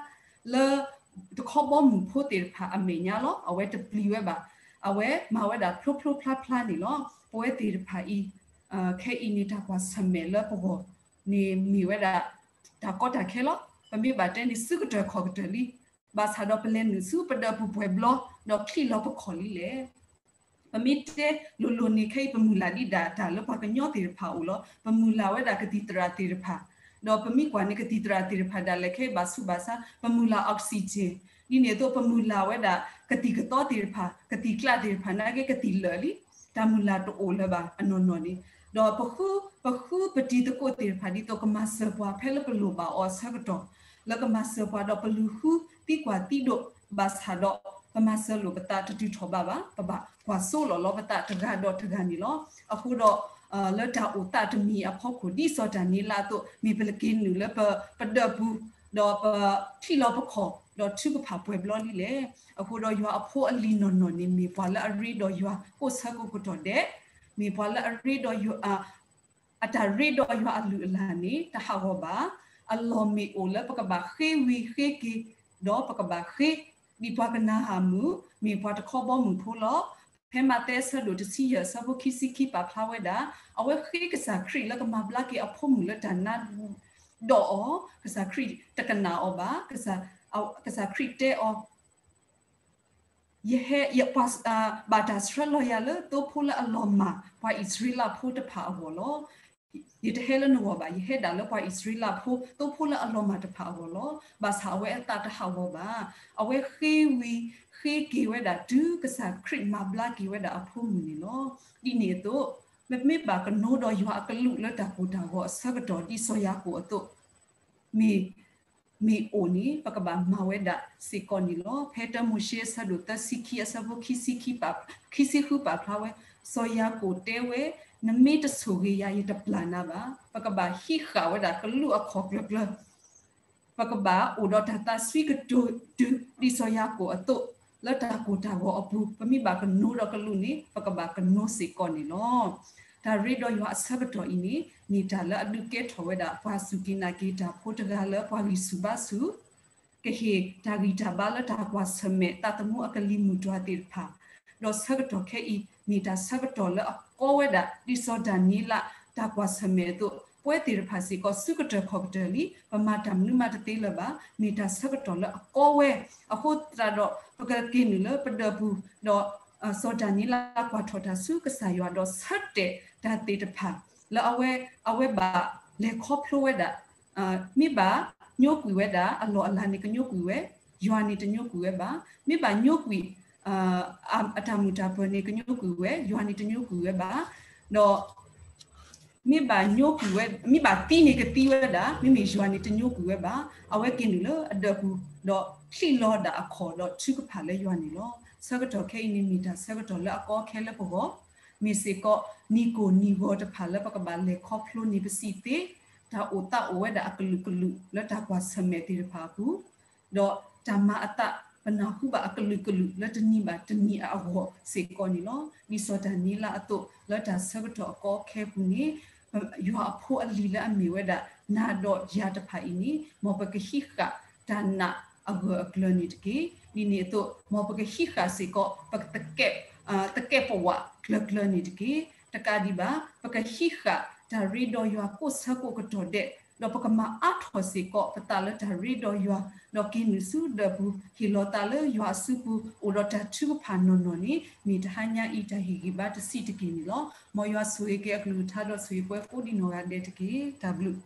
လၢ တခီဘီမုၢ်ဖိသ့ၣ်တဖၣ်အမဲာ်ညါလီၤ. အဝဲတပျံၤဝဲဘၣ်. အဝဲမၤဝဲဒၣ်ဖျိဖျိဖျါဖျါန့ၣ်လီၤ. ပဝဲသ့ၣ်တဖၣ်အံၤ, ခဲအံၤန့ၣ်တၢ်ကွၢ်ဆၢၣ်မဲာ်လၢပဂီၢ်န့ၣ်မ့ၢ်ဝဲဒၣ် တၢ်ကီတၢ်ခဲလီၤ. ပမ့ၢ်ဘၣ်တဲန့ၣ် စုကတၢၢ်ခီၣ်ကတၢၢ်လံ. ဘၣ်ဆၣ်ဒီးပလဲၤနုာ်ဆူပဒၢးပူၤပှဲၤဘျီ, ဒီးချံးလီၤပခီၣ်လံလဲၣ်. ပမ့ၢ်တဲလိၤလိၤန့ၣ် ခဲအံၤပမုၢ်လၢ်ဒံးဒၣ်တၢ်လၢပှၤကညီသ့ၣ်တဖၣ်အအိၣ်လီၤ. ပမုၢ်လၢ်ဝဲဒၣ်ကသံၣ်သရၣ်သ့ၣ်တဖၣ်, ဒီးပမ့ၢ်ကွၢ်န့ၣ် ကသံၣ်သရၣ်သ့ၣ်တဖၣ်ဒၣ်လဲာ်ခဲအံၤဘၣ်ဆူးဘၣ်ဆါ, ပမုၢ်လၢ် oxygen, ဒ်န့ၣ်အသိး ပမုၢ်လၢ်ဝဲဒၣ်ကသံၣ်ကသီသ့ၣ်တဖၣ်, ကသံၣ်ကျးသ့ၣ်တဖၣ် နာ်က့ကသံၣ်လၢာ်လံ. တၢ်မုၢ်လၢ်တအိၣ်လၢၤဘၣ်အနီၢ်နီၢ်န့ၣ်, ဒီးပဃု, ပဃုပတံၤသကိးသ့ၣ်တဖၣ်ဒ်သိးကမၤစၢၤပှၤဖဲလၢပလိၣ်ဘၣ်အီၤအဆၢကတီၢ်, လၢကမၤစၢၤပှၤဒီးပလုၢ်ဃုသံကွၢ်သံဒိး, ဘၣ်ဆၣ်ဒီးပမၤစၢၤလိာ်ပသးတတုၤထီၣ်ဘးဘၣ်, ပဘၣ်ကွၢ်စိလီၤလီၤပသးတဂၤဒီးတဂၤန့ၣ်လီၤ. အဃိဒီး လၢတၢ်အိၣ်သးတမံၤအဖီခိၣ် ဒ်စီၤဒၤနံးယ့လးအသိး မ့ၢ်ပက့ၤနုာ်လၢပဒၢးပူၤ, ဒီးပချံးလီၤပခီၣ်, ဒီးထုကဖၣ်ပှဲၤဘျီလံလဲၣ်. အဃိဒီးယွၤအဖိအလံၤနီၢ်နီၢ်န့ၣ် မ့ၢ်ပှၤလၢအရ့ဒီးယွၤကိးဆၢကိးကတီၢ်ဒဲး, မ့ၢ်ပှၤလၢအရ့ဒီးယွၤ အတၢ်ရ့ဒီးယွၤအလုၢ်အလၢ်န့ၣ် တဟးဂီၤဘၣ်. အလီၢ်မ့ၢ်အိၣ်လၢပကဘၣ်ဃ့ဝံၤဃ့က့ၤ, ဒီးပကဘၣ်ဃ့, ဒ်ပှၤကနၤဧၣ်မုၣ် မ့ၢ်ပှၤတခီဘီမုၢ်ဖိလီၤ. ဖဲမးသဲအဆၢဒိၣ်တဆံယဲၢ်အဆၢဖိခံဆံခံပာ်ဖျါဝဲဒၣ်, အဝဲဃ့ကစၢ်ခရံာ်လၢကမၤဘျါက့ၤအဖိမုၣ်လၢတၢ်နါဒီးအီၤ, ကစၢ်ခရံာ်တကနၣ်အီၤဘၣ်. ကစၢ်ခရံာ်တဲအီၤ ယဟဲ, ယပှၤ, ဘၣ်တၢ်ဆှၢလီၤယၤလၢသိဖိလၢအလီၤမၢ် ပှၤအံၣ်စရ့လးဖိတဖၣ်အဂီၢ်လီၤ. ယတဟဲလၢနဂီၢ်ဘၣ်, ယဟဲဒၣ်လၢပှၤအံၣ်စရ့လးဖိ သိဖိလၢအလီၤမၢ်တဖၣ်အဂီၢ်လီၤ. ဘၣ်ဆၣ်အဝဲအသးတဟးဂီၤဘၣ်. အဝဲဃ့ဝံၤဃ့က့ၤဝဲဒၣ်တုၤကစၢ်ခရံာ်မၤဘျါက့ၤဝဲဒၣ်အဖိမုၣ်န့ၣ်လီၤ. ဒ်န့ၣ်အသိး, ပမ့ၢ်ဘၣ်ကနိဒီးယွၤအကလူးလၢတၢ်ကိၢ်တၢ်ဂီၤအဆၢကတီၢ်ဒ်စီၤယၤကိာ်အသိး မ့ၢ်, မ့ၢ်အိၣ်န့ၣ် ပကဘၣ်မၤဝဲဒၣ်စ့ၢ်ကီးန့ၣ်လီၤ. ဖဲတၢမိၤၡ့အဆၢဒိၣ်သၢဆံခံအဆၢဖိခံဆံဃုပာ်ဖျါဝဲ, စီၤယၤကိာ်တဲဝဲ, နမ့ၢ်တဆိၣ်ဂ့ၤယၤ ယတပျၢ်နၤဘၣ်. ပကဘၣ်ဟံးဃာ်ဝဲဒၣ်ကလူးအခီၣ်ကျၢၤကျၢၤ ပကဘၣ်အိၣ်ဒီးတၢ်သးစွံကတိၤတုၤဒ်စီၤယၤကိာ်အသိး, လၢတၢ်ကိၢ်တၢ်ဂီၤအပူၤ ပမ့ၢ်ဘၣ်ကနိဒီးကလူးန့ၣ် ပကဘၣ်ကနိစ့ၢ်ကီးန့ၣ်လီၤ. တၢ်ရ့ဒီးယွၤအဆၢကတီၢ်အံၤန့ၣ် မ့ၢ်တၢ်လၢအဒုးကဲထီၣ်ဝဲဒၣ် ပှၤစူၢ်က့ၤနာ်က့ၤတၢ်ဖိတဂၤလၢပှၤဂံၢ်ဆူၣ်ဘါဆူၣ် ကဟ့ၣ်တၢ်ဂံၢ်တၢ်ဘါလၢတၢ်ကွၢ်ဆၢၣ်မဲာ်သးသမူအကလံၤမုၢ်တွၤသ့ၣ်တဖၣ်, ဒီးဆၢကတီၢ်ခဲအံၤ မ့ၢ်တၢ်ဆၢကတီၢ်လၢအကီဝဲဒၣ် ဒ်စီၤဒၤနံးယ့လး တၢ်ကွၢ်ဆၢၣ်မဲာ်အသိး, ပဝဲသ့ၣ်တဖၣ်စ့ၢ်ကီး စုကတၢၢ်ခီၣ်ကတၢၢ်လံ, ပမၤတၢ်မနုၤမးတသ့လၢၤဘၣ်, မ့ၢ်တၢ်ဆၢကတီၢ်လၢအကီဝဲ, အဃိသတးဒီး ပကက့ၤနုာ်လၢပဒၢးပူၤ, ဒီး စီၤဒၤနံးယ့လးကွၢ်ထီၣ်တၢ်ဆူကစၢ်ယွၤ ဒီးဆၢတဲာ်တၢ်သ့ၣ်တဖၣ် လၢအဝဲ, အဝဲဘၣ်လဲၤခီဖျိဝဲဒၣ် မ့ၢ်ဘၣ်ညိကွံာ်ဝဲဒၣ် အလီၢ်အလၤန့ၣ်ကညိကွံာ်ဝဲ, ယွၤန့ၣ်တညိကွံာ်ဝဲဘၣ်. မ့ၢ်ဘၣ်ညိကွံာ် အတၢ်မုာ်တၢ်ပၢၤန့ၣ်ကညိကွံာ်ဝဲ, ယွၤန့ၣ်တညိကွံာ်ဝဲဘၣ်. ဒီး မ့ၢ်ဘၣ်ညိကွံာ်ဝဲ, မ့ၢ်ဘၣ်သံန့ၣ်ကသံဝဲဒၣ်, မ့မ့ၢ်ယွၤန့ၣ်တညိကွံာ်ဝဲဘၣ်. အဝဲက့ၤနုာ်လၢအဒၢးပူၤ, ဒီးချံးလီၤဒၣ်အခီၣ် ဒီးထုကဖၣ်လၢယွၤန့ၣ်လီၤ. ဆၢကတီၢ်ခဲအံၤန့ၣ် မ့ၢ်တၢ်ဆၢကတီၢ်လၢအကီခဲလၢပဂီၢ်, မ့ၢ်စ့ၢ်ကီး နံၣ်ကိၢ်နံၣ်ဂီၤတဖၣ်လၢပကဘၣ်လဲၤခီဖျိန့ၣ်ပစံးသ့, တၢ်အိၣ်သးအိၣ်ဝဲဒၣ်အကလုာ်ကလုာ်လၢတၢ်ကွၢ်ဆၢၣ်မဲာ်သ့ၣ်တဖၣ်အပူၤ ဒီးတၢ်မၤအသး ပနၢ်ဟူဘၣ်အကလုာ်ကလုာ်လၢတနံၤဘၣ်တနံၤအဂီၢ်စ့ၢ်ကီးန့ၣ်လီၤ. ဒ်စီၤဒၤနံးယ့လးအသိး လၢတၢ်ဆၢကတီၢ်အကီအခဲပူၤန့ၣ် ယွၤအဖိအလံၤလၢအမ့ၢ်ဝဲဒၣ် နၤဒီးယၤတဖၣ်အံၤန့ၣ် မ်ပကဟံးဃာ်တၢ်နာ်အဂၢၢ်အကျၢၤန့ၣ်တက့ၢ်. ဒ်န့ၣ်အသိး မ်ပကဟံးဃာ်စ့ၢ်ကီး ပကသကဲး, သကဲးပဝးကျၢၤကျၢၤန့ၣ်တက့ၢ်. တကးဒံးဘၣ် ပကဟံးဃာ်တၢ်ရ့ဒီးယွၤကိးဆၢကိးကတီၢ်ဒဲး ဒီးပကမၤအါထီၣ်စ့ၢ်ကီးပသးလၢတၢ်ရ့ဒီးယွၤ, ဒီးက့ၤနုာ်ဆူဒၢးပူၤ ဟ့ၣ်လီၤသးလၢယွၤအစုပူၤ အိၣ်ဒီးတၢ်ထုကဖၣ်နီၢ်နီၢ်န့ၣ် မ့ၢ်တဟါညါအံၤတၢ်ဟ့ၣ်ဂံၢ်ဘါတဆံးတက့ၢ်န့ၣ်လီၤ. မ်ယွၤဆိၣ်ဂ့ၤက့ၤအကလုၢ်ကထါဒီးဆိၣ်ဂ့ၤပှၤကိးဒံနီၢ်ဂၤဒဲးတက့ၢ်. တၢ်ဘျုး